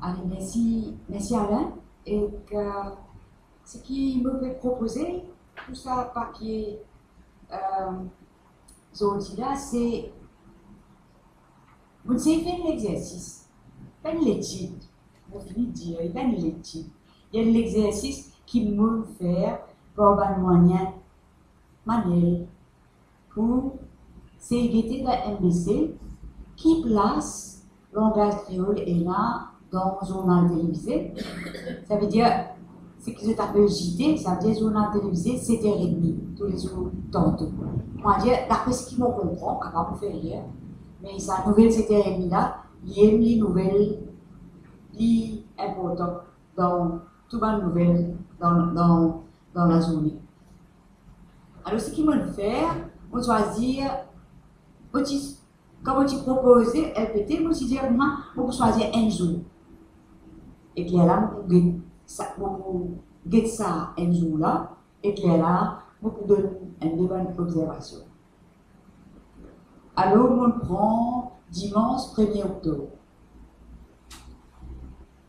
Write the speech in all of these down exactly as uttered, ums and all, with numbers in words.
Ale, mersi, mersi Alain. Ek, euh, seki mo pe propoze pou sa papie, euh, zordi la, se, mo sey fer enn lexersis, pa enn letid, mo fini dir, pa enn letid. Li enn lexersis ki mo fer par bann mwayin manyel, pou sey gete dan MBC ki plas langaz kreol ena dan zournal televize. Savedir, seki zot apel JT, savedir zournal televize set er edmi toulezour tanto. Mo dir, dapre seki mo konpran, kapav mo fer erer, me sa nouvel set er edmi la, li enn, li nouvel, li inportan dan tou bann nouvel dan, dan, dan lazourne. Alor, seki mo fer, mo swazir, mo ti, kan mo ti propoze LPT, mo ti dir, mwa, mo pou swazir enn zour. Ek lerla, mo pou get sa, mo pou get sa enn zour la, ek lerla, mo pou donn enn de bann obzervasion. Alor, mo pran dimans premie oktob.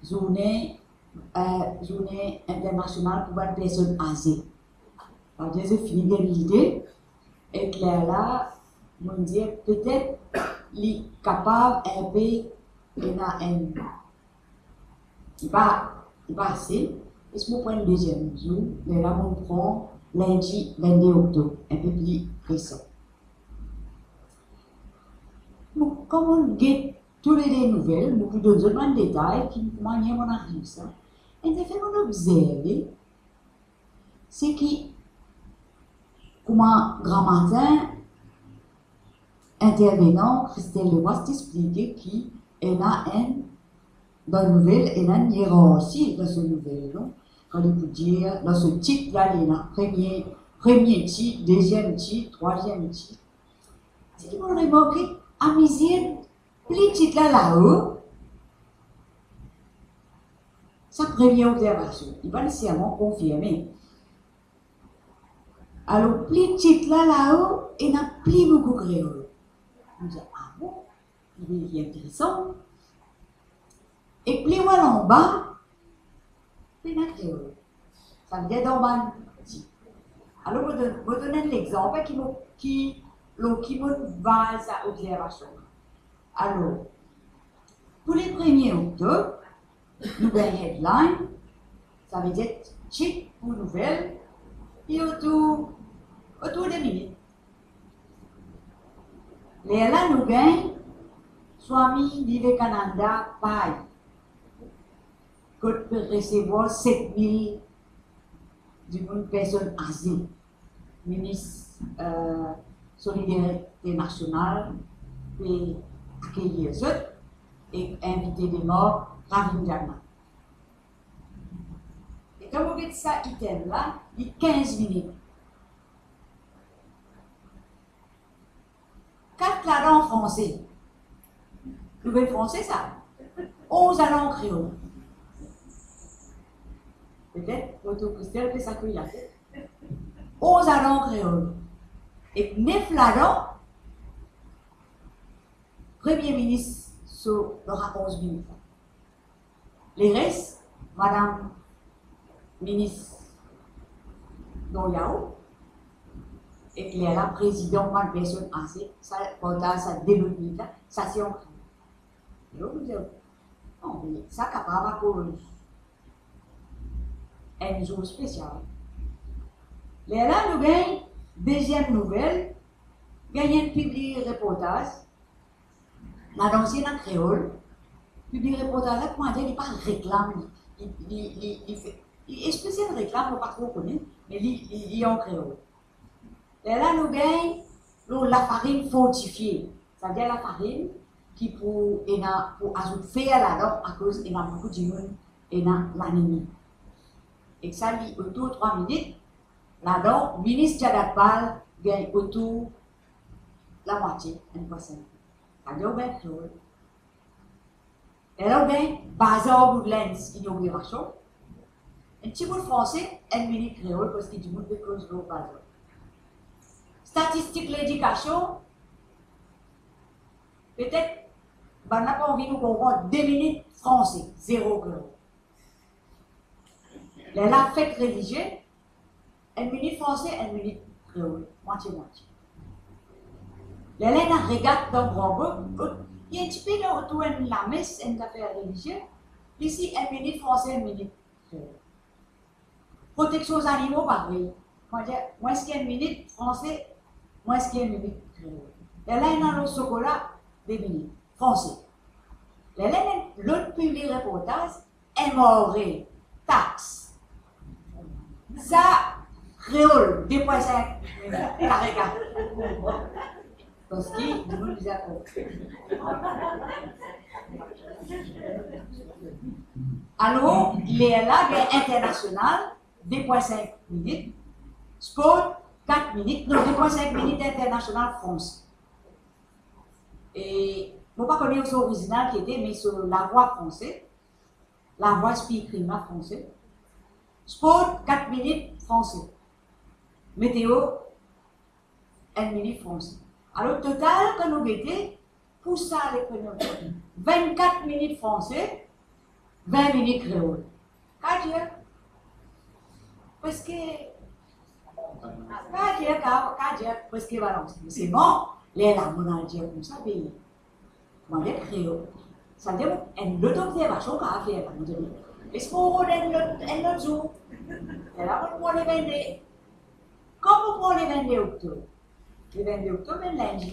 Zourne, euh, zourne internasional pou bann personn aze. Savedir, zot fini gagn lide, ek lerla, mo dir, petet li kapav enpe ena enn, li pa, li pa ase, eski mo pran enn deziem zour, lerla mo pran lindi vennde oktob, enpe pli resan. Mo, kan mo get toulede nouvel, mo pou donn zot bann detay ki, kouma mo ariv sa. Enn zafer mo obzerve, seki, kouma gramatin, intervenan Christelle Leroy ti explike ki ena enn, dan nouvel, ena enn ierarsi dan so nouvel, non? Kan li pou dir, dan so tit la, li ena premie, premie tit, deziem tit, trwaziem tit. Seki mo remarke, amizir pli tit la lao, sa premie obzervasion, li pa neseserman konfirme. Alor, pli tit la lao, ena pli boukou kreol. Mo dir, ah bon? Li, li interesan. E pli ou al anba, pena kreol. Savedir dan bann ti. Alor, mo donn, mo donn enn lexanp ki mo, ki, lor ki mo baz sa obzervasion. Alor, pou le premie oktob, nou gagn headline, savedir tit pou nouvel, ki otour, otour de minit. Lerla nou gagn Swami Vivekananda Pai, kot pe resevwar set mil dimoun, personn aze. Minis, euh, Solidarite Nasional pe akeyir zot, e invite d'honneur Ravindran. E kan mo get sa item la, li kinz minit. Kat ladan an franse. Nouvel franse sa. Onz ladan an kreol. Petet, mo trouv Christelle pe sakwe latet. Onz ladan an kreol. E nef ladan, Premie Minis so, dan sa onz minit la. Leres, Madam Minis Noriyaho, ek lerla prezidan bann personn aze, sa, pandan sa de lot minit la, sa se an kreol. Alor, mo dir, non, me sa kapav akoz enn zour spesial. Lerla nou gagn deziem nouvel, gagn enn pibli reportaz, ladan osi ena kreol. Pibli reportaz la, koumadir, li pa reklam, li, li, li, li, li fer, li espesial reklam, mo pa tro kone, me li, li, li an kreol. Lerla nou gagn lor lafarinn fortifie, savedir lafarinn ki pou ena, pou azout fer ladan, akoz ena boukou dimoun ena lanemi. Ek sa, li otour trwa minit, ladan, Minis Jadhav Pal gagn otour lamwatie, enn pwin sink. Savedir ou gagn kreol. Lerla ou gagn Bazar Woodlands, inogirasion. Enn ti bout franse, enn minit kreol, parski dimoun pe koz lor bazar. Statistik ledikasion, petet Bannla pa anvi nou konpran, de minit franse, zero kreol. Lerla fet relizie, enn minit franse, enn minit kreol, mwatie-mwatie. Lerla ena regat dan gran gro, li enn tipe dan otour enn lames, enn zafer relizie, li si enn minit franse, enn minit kreol. Proteksion zanimo, parey. Mwa dir, mwins ki enn minit franse, mwins ki enn minit kreol. Lerla ena lor sokola, de minit franse. Lerla ena lot piblik reportaz, M R A, tax. Sa, kreol, de pwin sink kare kat. Parski dimoun bizin konpran. Alor, lerla, gagn internasional, de pwin sink minit, spor, kat minit, non, de pwin sink minit internasional franse. E mo pa kone so orizinal ki ete, me so lavwa franse, lavwa speaking la franse. Spor, kat minit franse. Meteo, enn minit franse. Alor, total, kan nou gete, pou sa, le premie, vennkat minit franse, vin minit kreol. Kadir, preske, kadir, ka-, kadir, preske balanse. Me selman, lerla, mo al dir koumsa, be, mwa, le kreol. Savedir, enn lot obzervasion kapav fer la, mo dir, eski mo rod enn lot, enn lot zour? Lerla, mo pran le vennde. Kan mo pran le vennde oktob? Le vennde oktob, enn lindi.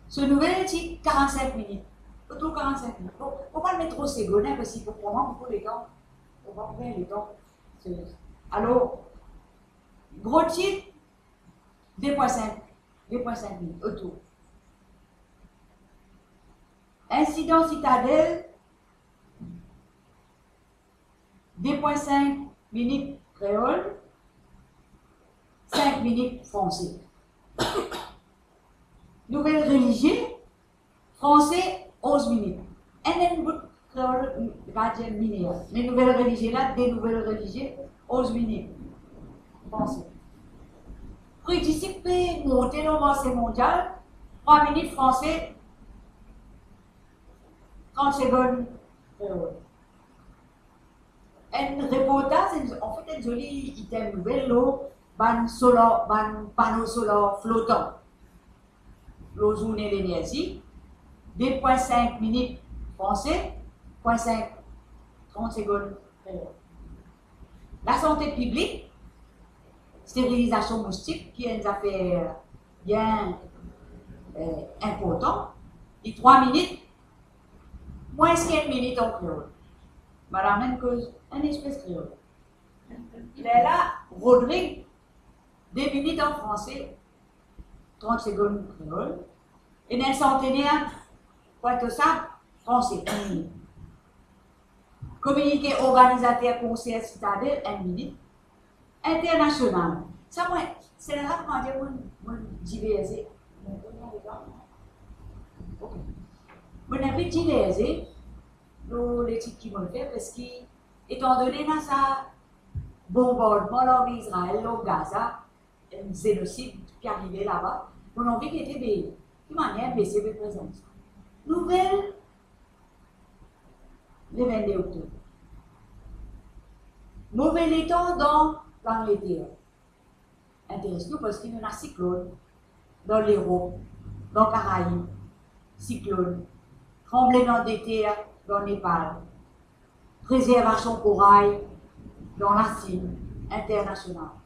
So nouvel ti karannsink minit. Otour karannsink minit. Bon, mo pa met tro segonn, parski pou pran mwa boukou letan. Mo pa pran letan. Se, alor, gro tit, de pwin sink, de pwin sink minit, otour. Insidan Sitadel, de pwin sink minit kreol, sink minit franse. Nouvel relizie, franse, onz minit. Enn, enn bout kreol, gardien miner. Me nouvel relizie la, de nouvel relizie, onz minit. Franse. Pri disip pe monte lor marse mondial, trwa minit franse, trant segonn kreol. Enn reportaz, enn, anfet, enn zoli item nouvel lor bann solar, bann pano solar flotan. Lor zourne lenerzi, de pwin sink minit franse, pwin sink, trant segonn kreol. Lasante piblik, sterilizasion moustik, ki enn zafer bien, eh, inportan, li trwa minit, mwins ki enn minit an kreol. Madam la inn koz enn espes kreol. Lerla, Rodrig, de minit an franse, trant segonn kreol. Ena enn santener Pointe aux Sables, franse, enn minit. Kominike organizater konser Sitadel, enn minit. Internasional. Sa mwa, se la kouma dir mo, mo diverze. Ok. Mo enn pe diverze lor letit ki mo fer, parski, etandone ena sa bonbardman larme Izrael lor Gaza, enn zenosid ki arive laba, mo anvi gete be, ki manier Mesye pe prezant sa. Nouvel, le vennde oktob. Move letan dan Langleter. Interes nou parski nou ena siklonn dan Lerop, dan Karaib, siklonn, tranblemandeter dan Nepal, prezervasion koray dan Lasinn, internasional.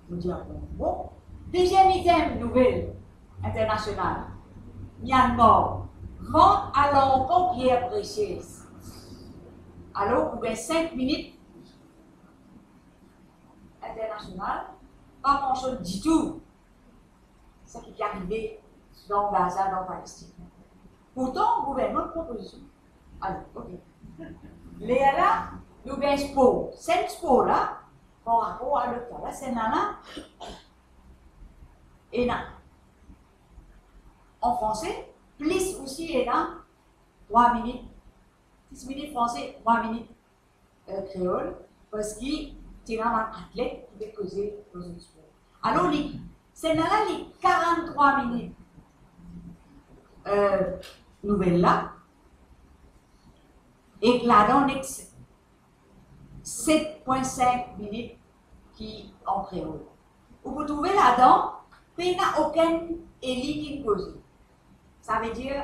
Nou dir, bon, bon. Deziem item nouvel internasional, Myanmar, vant a lankan pier presiez. Alor, ou gagn sink minit internasional, pa mansionn ditou seki pe arive dan Gaza, dan Palestin. Pourtan, gouvernman propoze. Alor, ok. Lerla, nou gagn spor. Sel spor la, par rapor a lot la, sennla la, ena an franse, plis osi ena trwa minit, sis minit franse, trwa minit eh, kreol, parski ti ena bann atlet ki pe koze lor zot spor. Alor, li, sennla la, li karann-trwa minit euh, nouvel la, ek ladan nek set pwin sink minit ki an kreol. Ou pou trouve ladan, pena okenn eli ki koze. Savedir,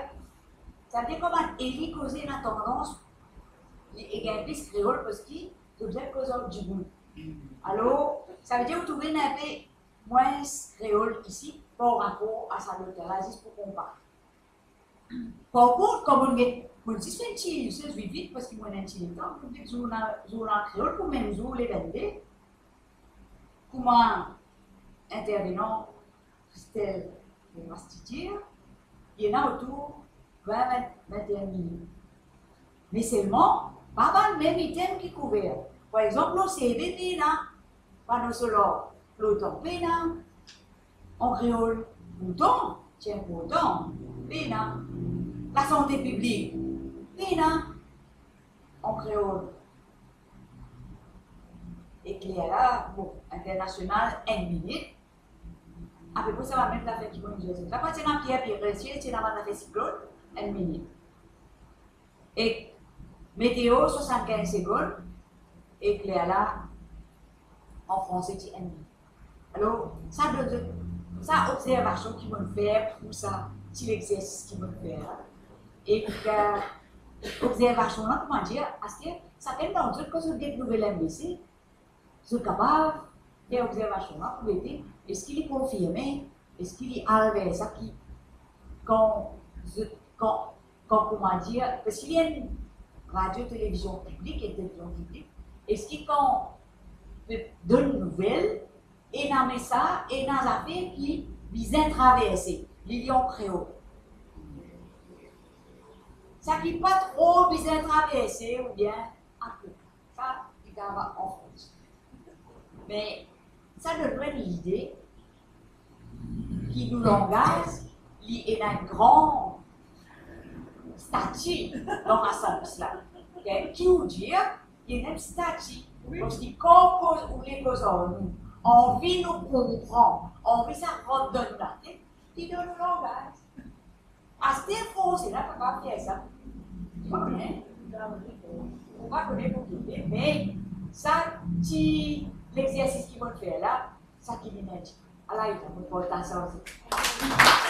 savedir kouma eli koze ena tandans, li gagn plis kreol parski zot bizin koz ar dimoun. Alor, savedir ou trouve ena inpe mwins kreol isi, par rapor a sa lot la, zis pou konpare. Par kont, kan mo get, mo zis fer enn ti research vit vit, parski mo ena enn ti letan, mo get zournal, zournal kreol pou mem zour, le vennde, kouma intervenan Christelle Lemas ti dir, li ena otour vin, vin, vin-e-enn minit. Me selman, pa bann mem item ki kouver. Par exanp, lor seve pena, pano solar flottan pena, an kreol, pourtan, ti inportan, pena, lasante piblik, pena, an kreol. Ek lerla, bon, internasional, enn minit, apepre sa va mem zafer ki mo dir. Sa pa ti ena Pierre, Pierre Ressier, ti ena bann zafer siklonn, enn minit. Ek meteo, swasannkinz segonn, ek lerla, an franse, ti enn minit. Alor, sa donn zot, sa obzervasion ki mo fer pou sa, ti lexersis ki mo fer la. Ek, euh, obzervasion la, kouma dir, aster, sakenn dan zot, kan zot get nouvel M B C, zot kapav fer obzervasion la pou gete, eski li konfirme, eski li al ver sa ki, kan zot, kan, kan, kouma dir, parski li enn radio televizion piblik, enn televizion piblik, eski kan pe donn nouvel, ena mesa, ena zafer ki bizin traverse, li, li an kreol. Sa ki pa tro bizin traverse, oubien apre, sa, li kapav an franse. Me sa donn nou enn lide ki nou langaz, li ena enn gran stati dan sa sans la. Ok? Ki ou dir, li ena enn stati. Parski kan koz, ou le koz ar nou, anvi nou konpran, anvi sa rant dan nou latet, li dan nou langaz. Aster franse la pa kapav fer sa. Ou pa kone, ou pa kone pou ki, me sa ti lexersis ki mo fer la, sa ki li mem dir. Ala li la, mo partaze sa osi.